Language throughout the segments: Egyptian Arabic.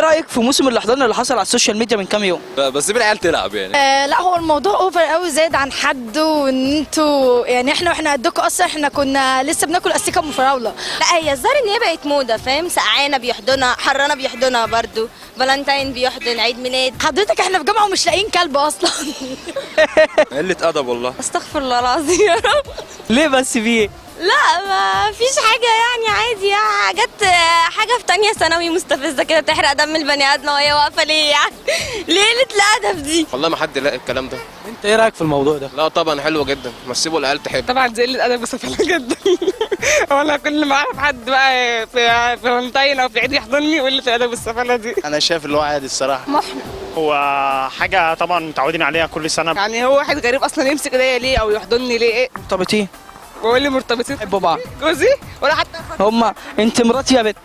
رايك في موسم الاحضان اللي حصل على ال social media من كام يوم؟ بس سيب العيال تلعب يعني. لا، هو الموضوع over قوي، زاد عن حده، وان انتوا يعني احنا واحنا قدكم اصلا احنا كنا لسه بناكل استيكه وفراوله. لا، هي الظاهر ان هي بقت موضة، فاهم؟ سقعانه بيحضنها، حرانه بيحضنها، برضو فالنتاين بيحضن، عيد ميلاد. حضرتك احنا في جامعه ومش لاقيين كلب اصلا. قلة ادب والله. استغفر الله العظيم يا رب. ليه بس في ايه؟ لا ما فيش حاجة يعني، عادي يعني. جت حاجة في تانية ثانوي مستفزة كده، تحرق دم البني ادمه وهي واقفة ليه يعني؟ ليه قلة الادب دي؟ والله ما حد لاقي الكلام ده. انت ايه رايك في الموضوع ده؟ لا طبعا حلو جدا، ما تسيبوا العيال تحب. طبعا دي قلة ادب وسفاله جدا. وانا كل ما اعرف حد بقى في فالنتاين او في عيد يحضني، قلة الادب والسفاله دي. انا شايف اللي هو عادي الصراحة. هو حاجة طبعا متعودين عليها كل سنة. يعني هو واحد غريب اصلا يمسك ايديا ليه او يحضني ليه؟ ايه مرتبطين؟ بقول لي مرتبطين، بيحبوا بعض. جوزي ولا حتى هما انت مراتي يا بت،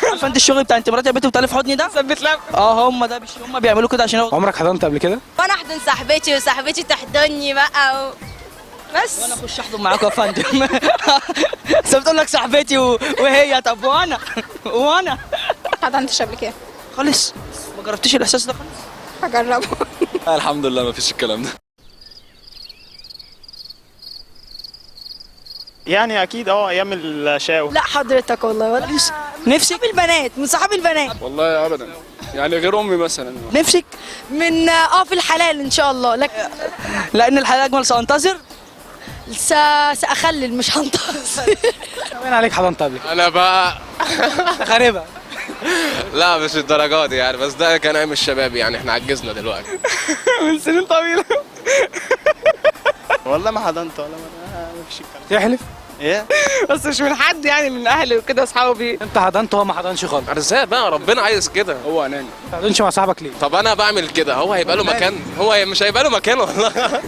عارفه انت الشغل بتاع انت مراتي يا بت وبتعالي في حضني ده؟ ثبت لها. اه هم ده هم بيعملوا كده عشان عمرك حضنت قبل كده؟ وانا احضن صاحبتي وصاحبتي تحضني بقى بس. وانا اخش احضن معاكم يا فندم. بس بتقول لك صاحبتي وهي، طب وانا حضنتش قبل كده خالص؟ ما جربتيش الاحساس ده خالص؟ هجربه. الحمد لله ما فيش الكلام ده. يعني اكيد ايام الشاو. لا حضرتك والله ولا نفسك البنات، من صحاب البنات. والله ابدا يعني، غير امي مثلا. نفسك من في الحلال ان شاء الله. لك لان الحلال اجمل. سانتظر سأخلل مش هنتظر. وين عليك حضنت قبل كده؟ انا بقى غريبة. لا مش الدرجات دي يعني، بس ده كان ايام الشباب يعني، احنا عجزنا دلوقتي. من سنين طويلة. والله ما حضنت ولا ما فيش الكلام. تحلف؟ ايه؟ بس مش من حد يعني، من اهلي وكده اصحابي. انت حضنت وهو ما حضنش خالص. ارزاق بقى، ربنا عايز كده. هو اناني. ما تحضنش مع صاحبك ليه؟ طب انا بعمل كده، هو هيبقى له مكان؟ هو مش هيبقى له مكان والله.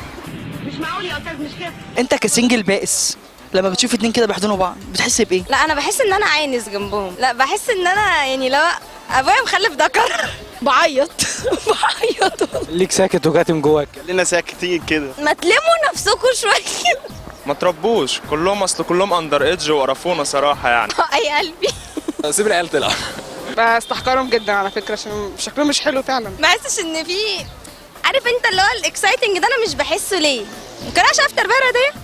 مش معقول يا استاذ، مش كده. انت ك single بائس لما بتشوف اتنين كده بيحضنوا بعض بتحس بايه؟ لا انا بحس ان انا عانس جنبهم. لا بحس ان انا يعني لو ابويا مخلف ذكر. بعيط بعيط. ليك ساكت وكاتم جواك. خلينا ساكتين كده. ما تلموا نفسكم شوية. ما تربوش كلهم، اصل كلهم under age وقرفونا صراحة يعني. اي قلبي. سيب العيال تلعب. بستحقرهم جدا على فكرة، عشان شكلهم مش حلو فعلا. ما بحسش ان في، عارف انت اللي هو ال exciting ده انا مش بحسه ليه؟ ممكن عشان في تربيه رياضية.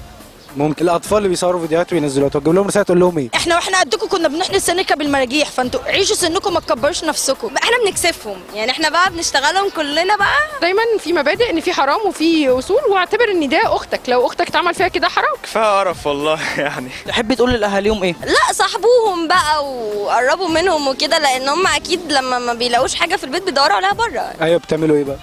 ممكن الاطفال اللي بيصوروا فيديوهات وينزلوها توجه لهم رسالة تقول لهم ايه؟ احنا واحنا قدكم كنا بنحن سنكه بالمراجيح، فانتوا عيشوا سنكم ما تكبروش نفسكم. احنا بنكسفهم يعني، احنا بقى بنشتغلهم كلنا بقى. دايما في مبادئ ان في حرام وفي اصول، واعتبر ان ده اختك، لو اختك اتعمل فيها كده حرام. كفاية قرف والله يعني. تحب تقول لاهاليهم ايه؟ لا صاحبوهم بقى وقربوا منهم وكده، لان هم اكيد لما ما بيلاقوش حاجة في البيت بيدوروا عليها بره. ايوه بتعملوا ايه بقى؟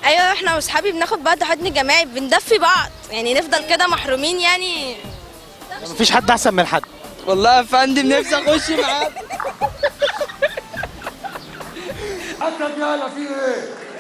ايوه احنا واصحابي بناخد بعض حضن جماعي، بندفي بعض يعني، نفضل كده محرومين يعني. مفيش حد احسن من حد. والله يا فندم نفسي اخش معاك. حتى يلا في ايه؟